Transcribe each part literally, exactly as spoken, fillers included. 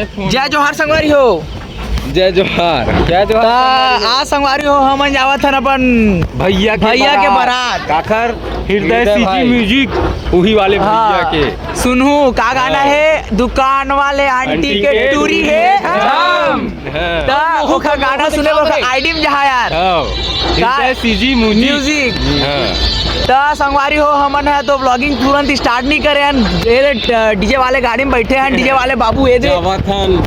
जय जोहार संगवारी हो। जय जोहार। जय जोहार त संगवारी हो। आज संगवारी हो, हमन जावत हन अपन भैया के भैया के बारात। बारात। काखर? हृदय हृदय सीजी भाई। म्यूजिक, उही वाले हाँ। भैया के। सुनहू, का गाना हाँ। हे? दुकान वाले आंटी आंटी के के टूरी टूरी हे हे जाम। जाम। हाँ। त ओखर गाना सुने, ओखर आइडिया में जहाँ यार। हाँ। का? हृदय सीजी म्यूजिक। म्यूजिक। हाँ। त संगवारी हो, हमन ह तो व्लॉगिंग तुरंत स्टार्ट नहीं करे हन। ये दे, ट-, डीजे वाले गाड़ी में बैठे हैं, डीजे वाले बाबू, ये दे। जावत हन।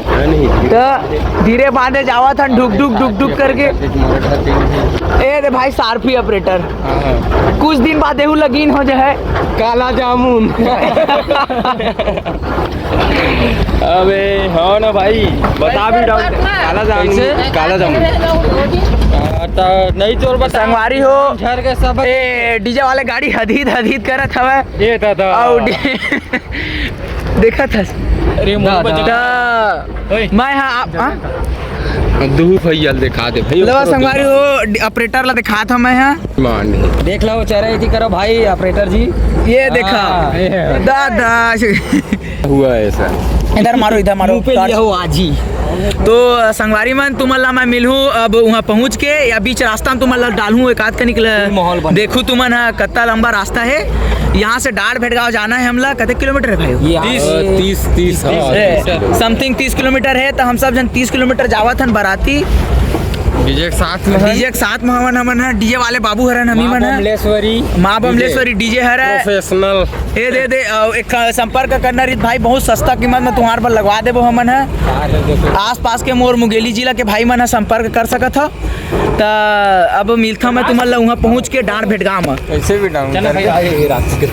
हाँ, नहीं। त धीरे बांधे जावत हन, ढुक, ढुक, ढुक, ढुक करके। ए दे भाई, सारफी ऑपरेटर। हाँ। कुछ दिन बाद एहू लगीन हो जाए। काला जामुन। अबे, हाँ ना भाई, बता भी डाउन। काला जामुन, कैसे? काला जामुन। आ, त नहीं चोर बता। संगवारी हो, झर के सब। ए, डीजे वाले गाड़ी हदीद हदीद करत हवय। ये दादा। अउ डी-, देखत हस। अरे, मुंह दादा। बजा। त ओए। मैं हाँ, आप, हाँ? दू भैया ल दिखा दे भाई। लो, संगवारी हो, डि-, ऑपरेटर ला दिखात हूँ मैं, हाँ। मान। देख लो, चेहरा इति करो भाई, ऑपरेटर जी। ये देखा। हाँ, ये है। दादा। हुआ ऐसा। इधर मारो, इधर मारो। मुंह पे टॉर्च। लिया हो आज ही। तो, अ, संगवारी मन, तुमन ला मैं मिलहूँ अब वहाँ पहुँच के, या बीच रास्ता में तुमन ला डालहूँ एक आध कनिक ल-, माहौल बन। देखू तुमन ह, कत्ता लंबा रास्ता है। यहाँ से डाढ़ भेड़गांव जाना है हमला। कते किलोमीटर है भाई? ये तीस। अ, तीस, तीस, हाँ, है। तीस। समथिंग तीस किलोमीटर है, तो हम सब जन तीस किलोमीटर जावत हन बराती। डीजे के साथ में है। डीजे के साथ में हवन, हमन ह, डीजे वाले बाबू हरन, हमी माँ मन ह। बमलेश्वरी। माँ बमलेश्वरी डीजे हरय। प्रोफेशनल। ए दे दे, अ, एक, अ, संपर्क करना रहित भाई, बहुत सस्ता कीमत में तुहार बर लगवा देबो हमन ह। आसपास के मोर मुंगेली जिला के भाई मन ह संपर्क कर सकत ह। त अब मिलथन मैं तुमन ला उहाँ पहुँच के डांड़ भेंटगांव म। कैसे भी डांड़ चलो भाई, आए ये रात के।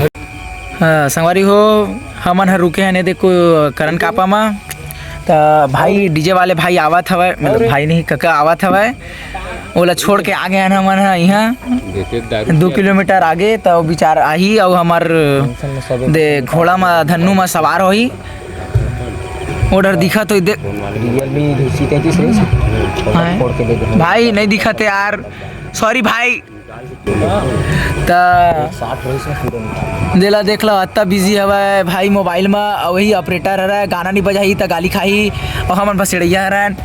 हाँ, संगवारी हो, हमन ह रुके हन, ए देखो, करन कापा म। त भाई, डीजे वाले भाई आवत हवय, मतलब, अरे। भाई नहीं, कका आवत हवय। ओला छोड़ के आ गए हन हमन ह इहाँ। देखे दारू दू पिया। किलोमीटर आगे, त बिचार आही अउ हमर टेंशन में सबे दे घोड़ा म, धन्नू म सवार होही। ओ डर दिखा तो दे। Realme सी तैंतीस रही। हाँ। फोड़ के दे दे। भाई, नहीं दिखत हे यार, सॉरी भाई। त साठ रही से पूरा निकाल। देला देख लो, अत्ता बिजी हवय भाई मोबाइल म, अउ वही ऑपरेटर हरय, गाना नहीं बजाही त गाली खाही, अउ हमन बस चिड़ैया हरन।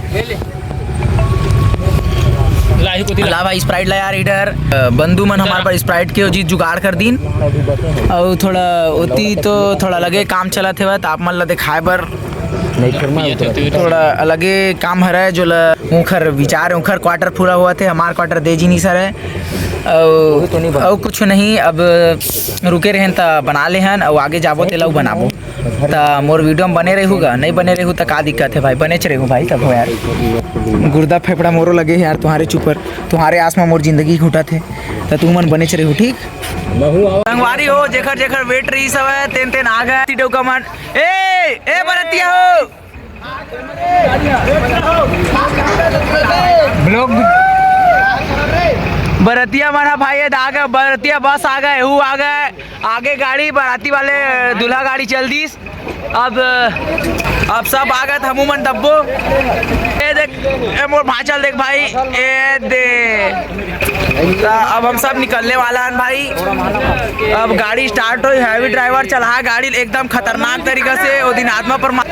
लाही को दिला। ला भाई, स्प्राइट ला यार, इधर, अ, बंधु मन हमारे पर स्प्राइट के जी जुगाड़ कर दीन। अउ थोड़ा ओती तो थोड़ा अलगे काम चलत हेवय, त आप मन ला दिखाए बर नहीं, फिर मैं उतरत। थोड़ा अलगे काम हरय, जो ला उंखर विचार, उंखर क्वार्टर पूरा होवत हे, हमार क्वार्टर दे जिनिस हरय। अउ, अउ कुछ नहीं, अब रुके रहेन त बना लेहन, अउ आगे जाबो तेला अउ बनाबो। त मोर वीडियो में बने रहू गा, नहीं बने रहू त का दिक्कत हे भाई, बनेच रहू भाई, तब हो यार। गुर्दा फेफड़ा मोरो लगे हे यार, तुम्हारे चुपर, तुम्हारे आस में मोर जिंदगी घुटत हे, त तुमन बनेच रहू, ठीक? संगवारी हो, जेकर जेकर वेट रही सब है, तेन तेन आ गए। ती डौका मन, ए, ए बरतिया हो। ब्लॉग। बरतिया मन ह भाई, ये आ गए, बरतिया बस आ गए, हु आ गए। आगे गाड़ी, बाराती वाले दूल्हा गाड़ी चल दीस। अब, अब सब आगत, हमू मन दब्बो। ए देख, ए मोर भांचल देख भाई, ए दे। त अब हम सब निकलने वाला हन भाई। अब गाड़ी स्टार्ट होई, हैवी ड्राइवर चला गाड़ी एकदम खतरनाक तरीका से। ओ दिन आत्मा पर मा-,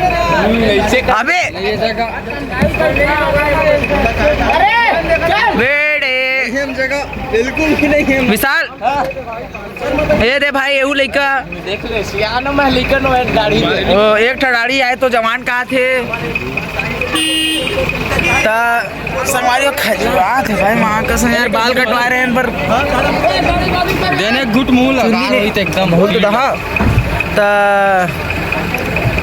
अबे वेड़े। बिल्कुल भी नहीं है। विशाल, ये दे भाई, एहू लइका। देख ले, सियान में लइका नो है गाड़ी में। ओ, एक ठा गाड़ी आए तो जवान कहा थे। त संगवारी हो, खजुआत हे भाई, माँ कसम यार, बाल कटवा रहे हैं पर देने गुट मुंह लगा चुन्नी ने होई त एकदम बहुत दहा। त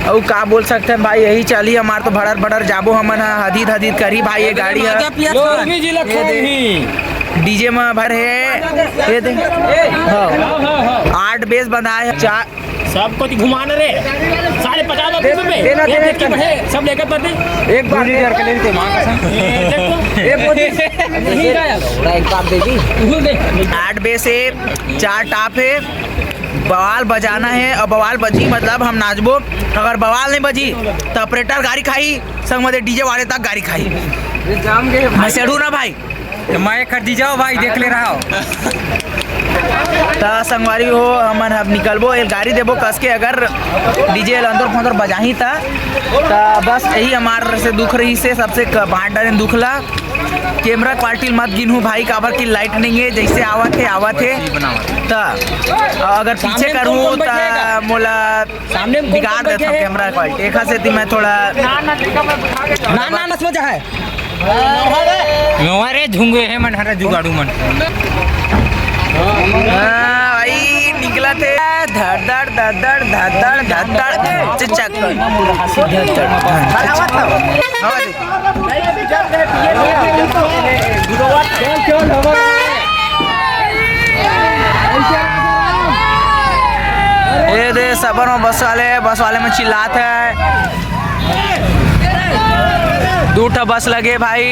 अउ का बोल सकते हैं भाई, यही चली हमार तो भड़र भड़र जाबो हमन ह, हदीद हदीद करी भाई ये गाड़ी ह। लोरमी जिला ये दे। खोही। डीजे में भर है, ये दे। हाँ। आठ बेस बंधा है, चार। सबको तो घुमाना रे, साढ़े पचास दे, दे, दे, दे, ये दे, देखी दे। बढ़े, सब लेकर पर दे। एक बार दे यार, कले तो मां कसम। ये देखो। एक बार दे। नहीं जाया। एक बार दे दी। भूल दे। आठ बेस है, चार टॉप है। बवाल बजाना है, और बवाल बजी मतलब हम नाचबो। अगर बवाल नहीं बजी तो ऑपरेटर गाड़ी खाई, संग में डीजे वाले तक गाड़ी खाई। ये जाम गए भाई। मैं सेड़ू ना भाई। तो मैं कर दी जाओ भाई, देख ले रहा हो। त संगवारी हो, हमन अब निकलबो, एला गारी देबो कस के, अगर डीजे ल अंदर फंदर बजाही त। त बस यही हमार से दुख रहिसे, सबसे क-, बांट डारेन दुख ला। कैमरा क्वालिटी मत गिनहू भाई, काबर कि लाइट नइ हे, जइसे आवत हे, आवत हे। त अगर पीछे करहूँ त मोला बिगाड़ देथे कैमरा क्वालिटी। एखर सेती मैं थोड़ा ना, ना, ना, समझ है। नोहरे झुंगे हे मन, हरे जुगाड़ू मन। हाँ, भाई, निकलत हे। धड़, धड़, धड़, धड़, धड़, धड़, धड़, धड़। चिचक। धड़, धड़, धड़, धड़। ये दे, सबर में बस वाले, बस वाले में चिल्लात हे। दू ठा बस लगे भाई,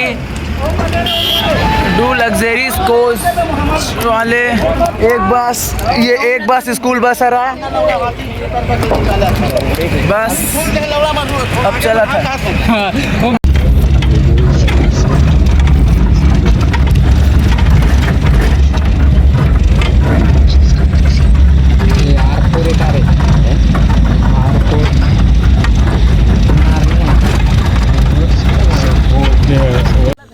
दू लग्जरीज कोच वाले। एक बस, ये एक बस स्कूल बस हरा। बस अब चलत हे।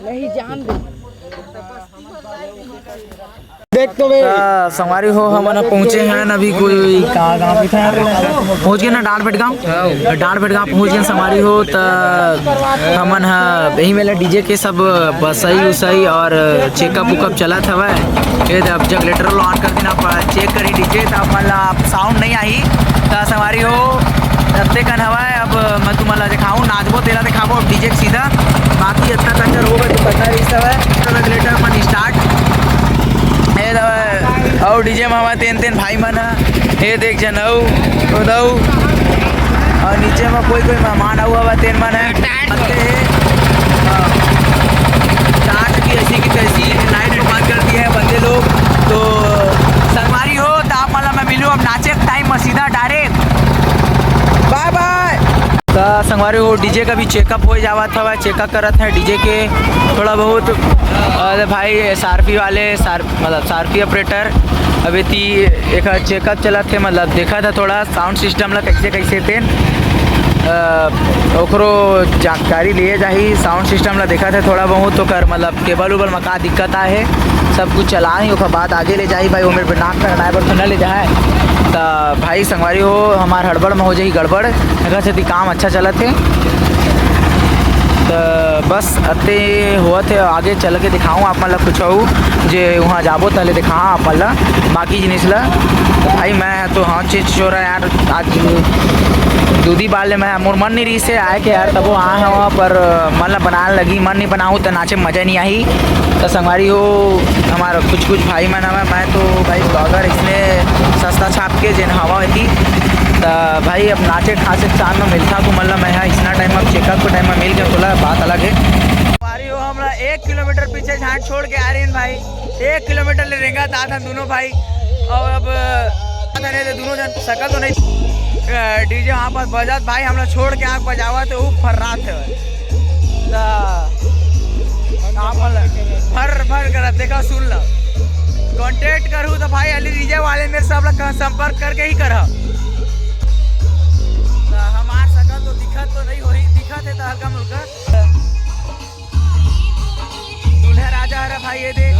नहीं, जान दे। देख तो बे। त संगवारी हो, हमन ह पहुँचे हन अभी कोई का गाँव पे था? पहुँच गे ना डांड बेट गाँव। डांड बेट गाँव पहुँच गे संगवारी हो। त हमन ह यही मेला डीजे के सब बसई उसई और चेकअप उकअप चलत हवय। ये दे अब जनरेटर ला ऑन कर देना, पर चेक करी डीजे, त हमन ला अब साउंड नहीं आही। त संगवारी हो, रस्ते कन हवय, अब मैं तुमन ला दिखाऊं, नाचबो तेला दिखाबो अब डीजे के सीधा। बाकी इतना कच्चा रोड है तो करना रही सब है। जनरेटर मन स्टार्ट। ए दवा, अउ डीजे में हवा तेन तेन भाई मन ह। ए देख जन अउ, ओ दऊ। और नीचे में कोई कोई मेहमान आऊ हवा तेन मन है। चार्ज की ऐसी की तैसी लाइट को बंद कर दिया है बंदे लोग। तो संगवारी हो, तो आप मतलब मैं मिलूँ अब नाचे टाइम में सीधा डायरेक्ट। बाय बाय। त संगवारी हो, डीजे का भी चेकअप हो जावत हवय, चेकअप करत हे डीजे के थोड़ा बहुत। अरे भाई, एसआरपी वाले, एसआर-, मतलब एसआरपी ऑपरेटर, अभी ती एक चेकअप चलत हे, मतलब देखत हे थोड़ा साउंड सिस्टम ला कैसे कैसे तेन, अ, ओकरो जानकारी लिए जाही। साउंड सिस्टम ला देखत हे थोड़ा बहुत ओकर, मतलब केबल उबल में का दिक्कत आए हे, सब कुछ चला ही, ओकर बाद आगे ले जाही भाई। ओमेर पे नाक करनाए बर तो न ले जाए। त भाई संगवारी हो, हमार हड़बड़ में हो जाही गड़बड़, एकर सेती काम अच्छा चलत हे। त बस अते होवत हे, आगे चल के दिखाऊँ आप मन ला कुछ अउ, जे वहाँ जाबो तहले दिखाहाँ आप मन ला बाकी जिनिस ला। त भाई मैं तो हाँ चीज चोरा यार, आज दूधी बाल ले मैं, मोर मन नहीं रही से आए के यार, तबो आ हवा, पर मन ला बनाए लगी, मन नहीं बनाऊँ त नाचे मजा नहीं आही। त संगवारी हो, हमारा कुछ कुछ भाई मन हवय, मैं तो भाई ब्लॉगर इसने सस्ता छाप के जेन हवा होती। त भाई अब नाचे खासे के साथ में मिलता तुमन ला मैं, हाँ, इसना टाइम अब चेकअप के टाइम में मिल गया तोला बात अलग है। संगवारी हो, हमरा एक किलोमीटर पीछे झांट छोड़ के आ रही है भाई, एक किलोमीटर ले रेंगा था, था दोनों भाई। और अब पता नहीं, तो दोनों जन सकल तो नहीं। डीजे वहाँ पर बजात भाई, हम लोग छोड़ के आग बजावा तो वो फर्रात है। त आप मन ल फर फर करत, देखा, सुन ल। कॉन्टैक्ट करू तो भाई, अली डीजे वाले मेरे सब लोग का संपर्क करके ही करह। त हमार सकल तो दिखत तो नहीं होही, दिखत है तो हल्का मुल्का। दूल्हा राजा हरा भाई, ये देख।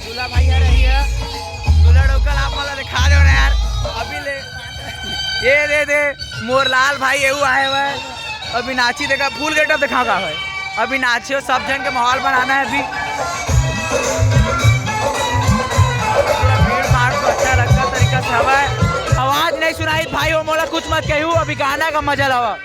दूल्हा भाई आ रही है। दूल्हा डोकल आप वाला दिखा दो ना यार। अभी ले। ये दे दे। मोर लाल भाई एहू आए हुआ है। अभी नाची देखा, फुल गेटअप दिखा का है। अभी नाचियो, सब जन के माहौल बनाना है अभी। पूरा भीड़ भाड़ को अच्छा लगता तरीका से हवा है। आवाज नहीं सुनाई भाई, वो मोला कुछ मत कहू, अभी गाना का मजा लावा।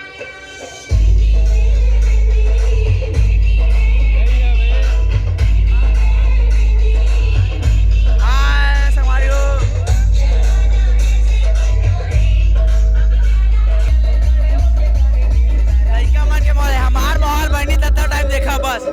हाँ, संगवारी हो। लइका मन के माहौल, हमार माहौल बनी तब तक टाइम देखा बस।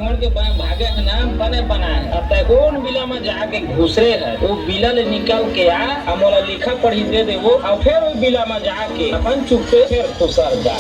हमर के बने भागे के नाम बने बनाए हे। अब तै कोन बिला म जाके घुसरे हे, वो बिला ले निकल के आ, आ मोला लिखा पढ़ी दे देबो, अउ फेर वो बिला म जाके अपन चुप्पे फेर खुसर जा।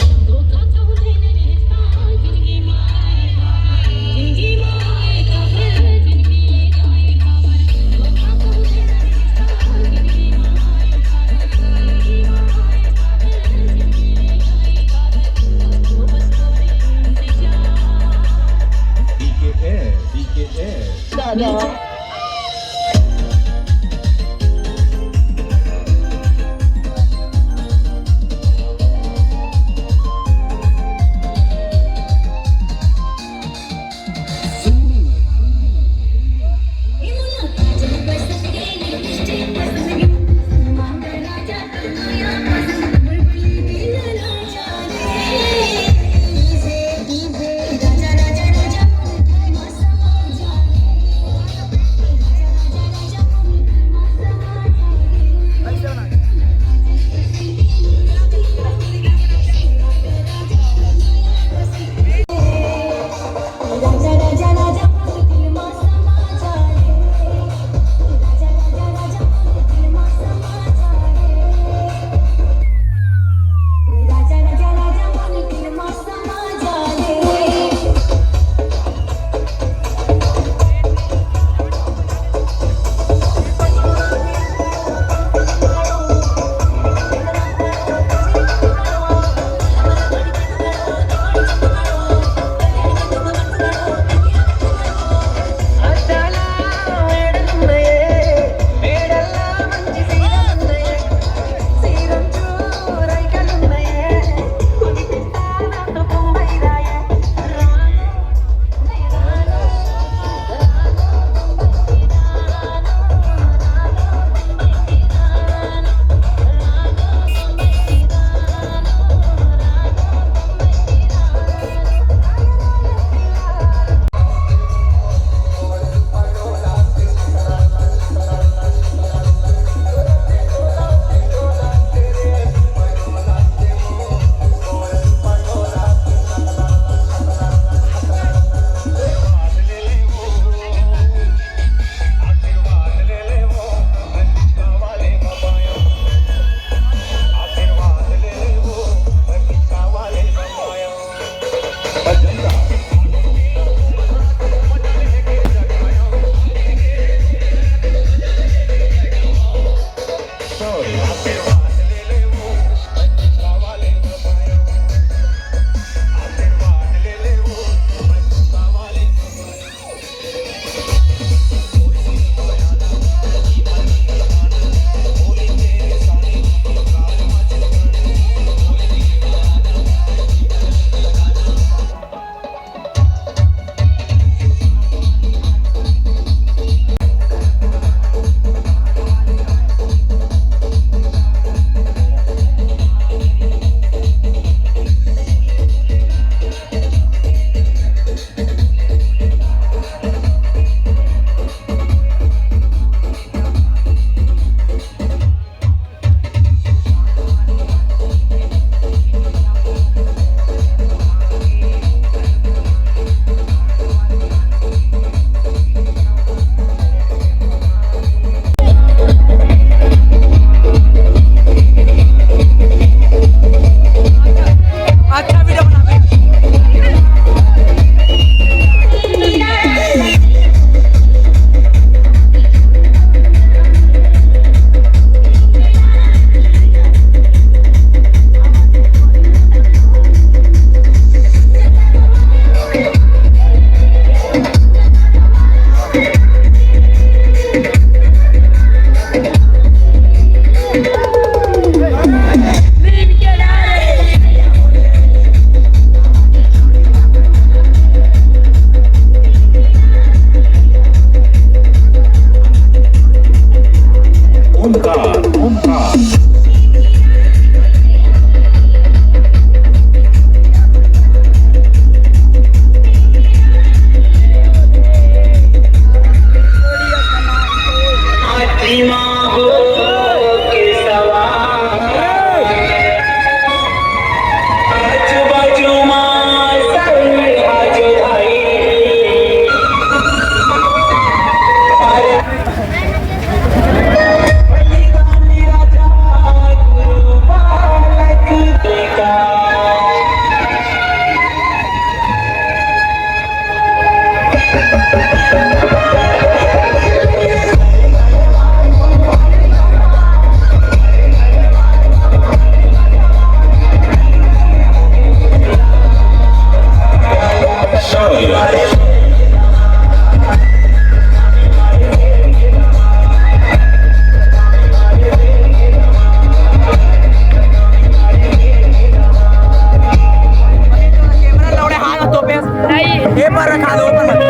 नहीं। ये पर रखा दो, ऊपर मत।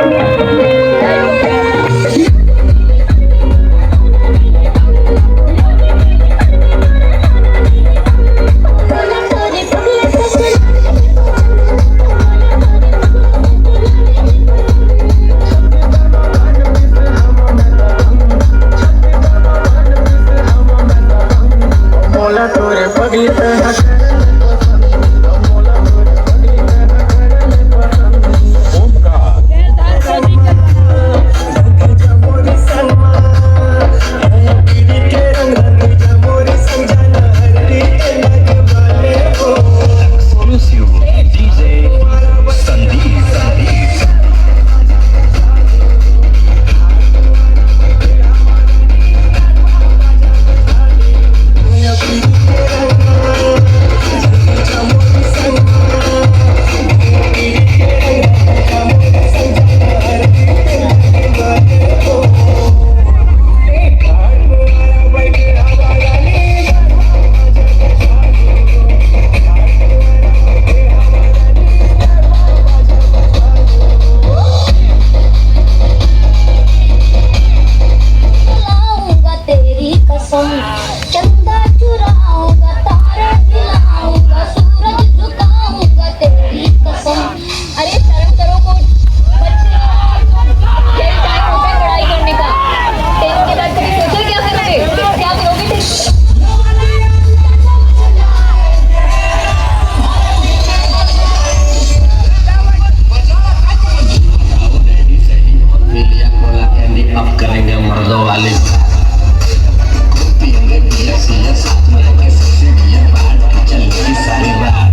Exclusive D J Sandeep, Sandeep. लाऊंगा तेरी कसम, चंदा चुराऊंगा, तारे हिलाऊंगा, सूरज झुकाऊंगा, तेरी कसम। अरे शर्म करो कुछ, बच्चे, यही टाइम होता है लड़ाई करने का। टेन के बाद कभी सोचा क्या करोगे, क्या करोगे टेन? अब करेंगे मर्दों वाली। पियेंगे बियर, सियर, साथ में लेके sexy बियर, बाहर की चलेगी सारी रात।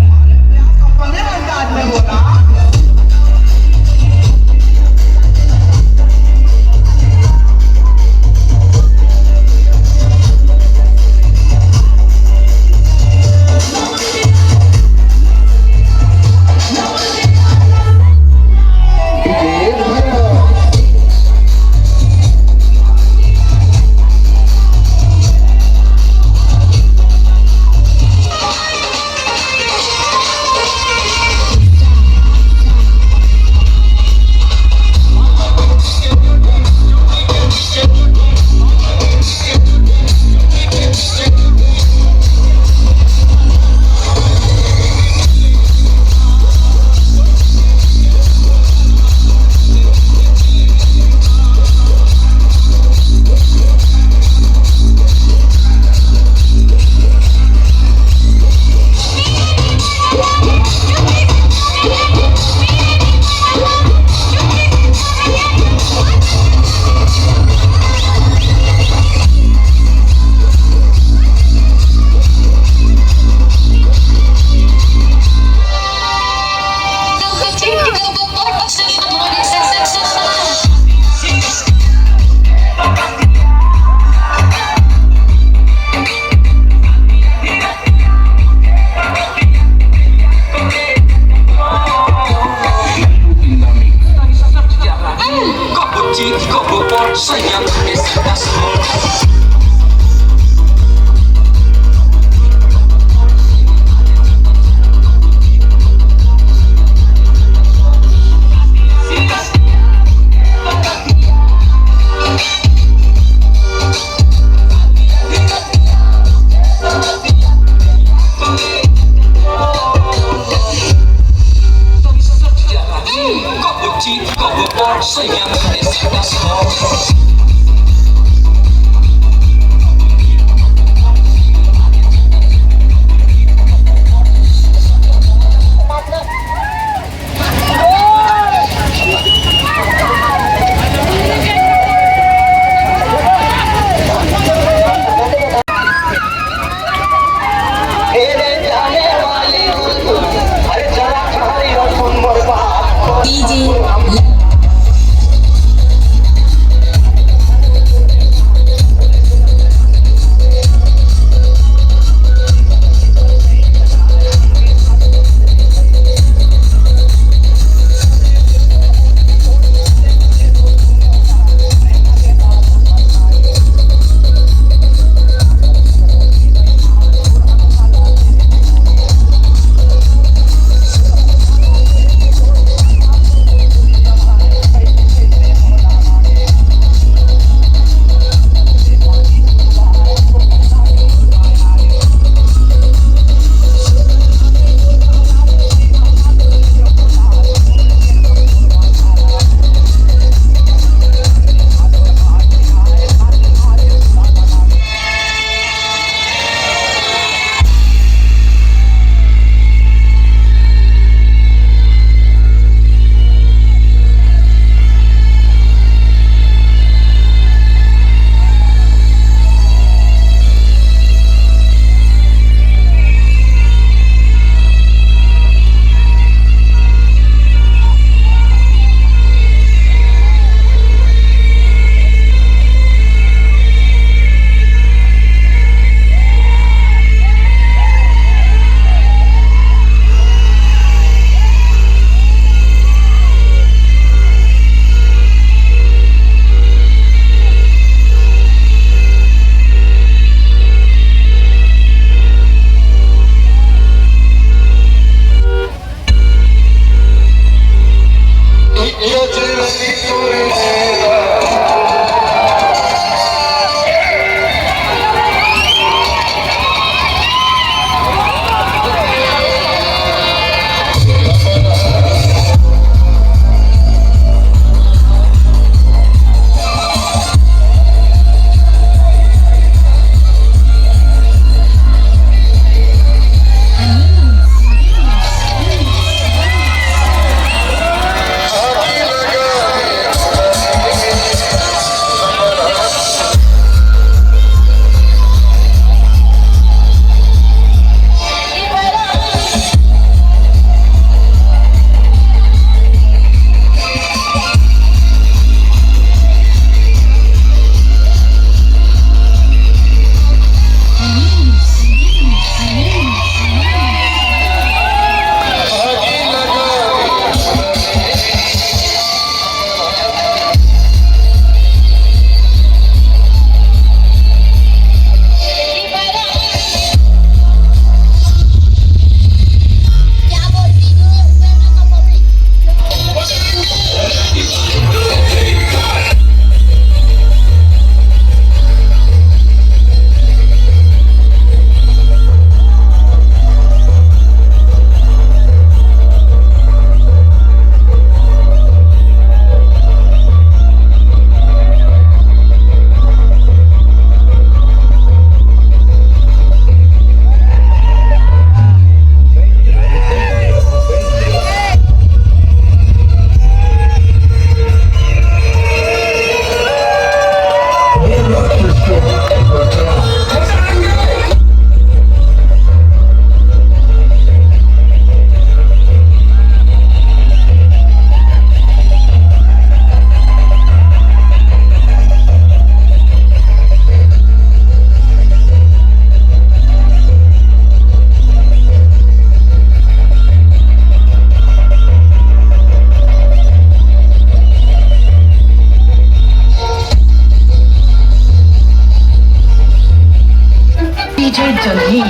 जय जंगीर।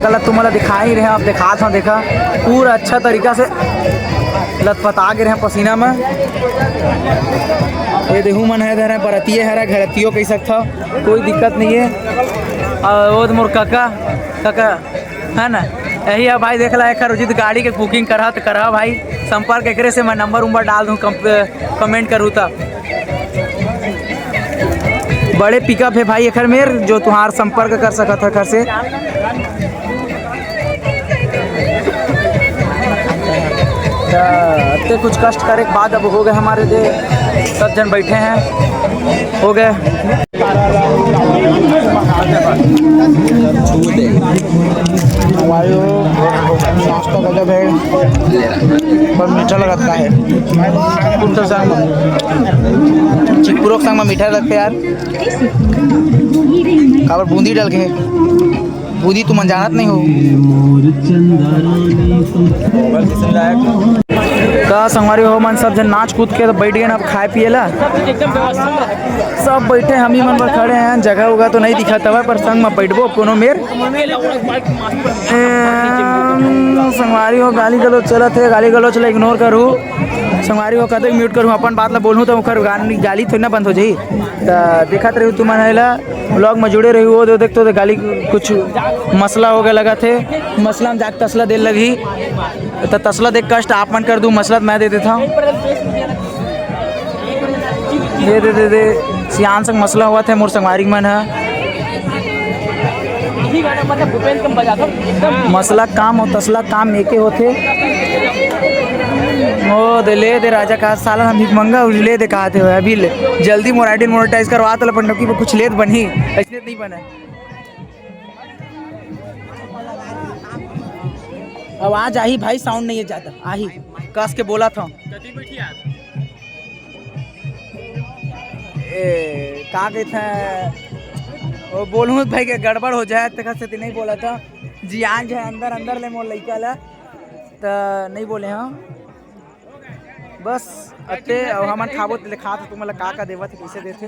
गलत तुमला दिखा ही रहे, आप दिखात हो, देखा पूरा अच्छा तरीका से लथपथा गे रहे पसीना में। ये देहू मन है, धरे बरतिये हरा घरतियो कह सकता, कोई दिक्कत नहीं है। और वो तो मोर काका, काका है ना, यही है भाई, देख ला, एक उचित गाड़ी के बुकिंग करा तो करा भाई, संपर्क एकरे से मैं नंबर उम्बर डाल दूँ, कमेंट करूँ तो। बड़े पिकअप है भाई एखर मेर, जो तुहार संपर्क कर सकत ह एखर से। त अत्ते कुछ कष्ट करे के बाद अब हो गए हमारे दे, सब जन बैठे हैं, हो गए। वायो, नाश्ता गजब है, पर मीठा लगता है। कुछ तो संग, चिकपुरो के संग में मीठा लगता है यार। काबर बूंदी डाल के? बूंदी तुमन जानत नहीं हो। का संगवारी हो मन, सब जन नाच कूद के तो बैठ गए ना, अब खाए पिए ला। सब बैठे, हम ही मन बर खड़े हैं, जगह उगह तो नहीं दिखत हवय, पर संग में बैठबो कोनो मेर। एम, संगवारी हो, गाली गलौज चलत हे, गाली गलौज ला इग्नोर करू। संगवारी हो, कतक म्यूट करू, अपन बात ला बोलूँ तो ओकर गान-, गाली थोड़ी ना बंद हो जाही। त देखत रहू तुमन एला, व्लॉग में जुड़े रहू। वो दे देख तो दे गाली, कुछ मसला हो गया लगत हे, मसला में जाके तसला दे लगही। त तसला दे कष्ट आप मन कर दू, मसला त मैं दे देता हूँ। दे दे दे दे, सियान संग मसला हुआ थे मोर संगवारी मन ह। मसला काम अउ तसला काम एके होथे। ओ दे, ले दे राजा का साला, हम भिखमंगा अउ ले दे कहाथे होय। अभी ले, जल्दी मोर आईडी मोनेटाइज करवा, तोला पंडौकी पर कुछ लेत बनही, अइसने नहीं बने। आवाज आही भाई, साउंड नहीं है ज्यादा, आही। कस के बोला था। ए, का कहते हैं, वो बोलूँ भाई के गड़बड़ हो जाए, तेकर सेती नहीं बोला था। जियान जो है अंदर, अंदर ले मोर लइका ला, त नहीं बोले हम। बस अते, अब हमन खाबो त ले खात, तुमन ला का का देवत हे, कैसे देथे।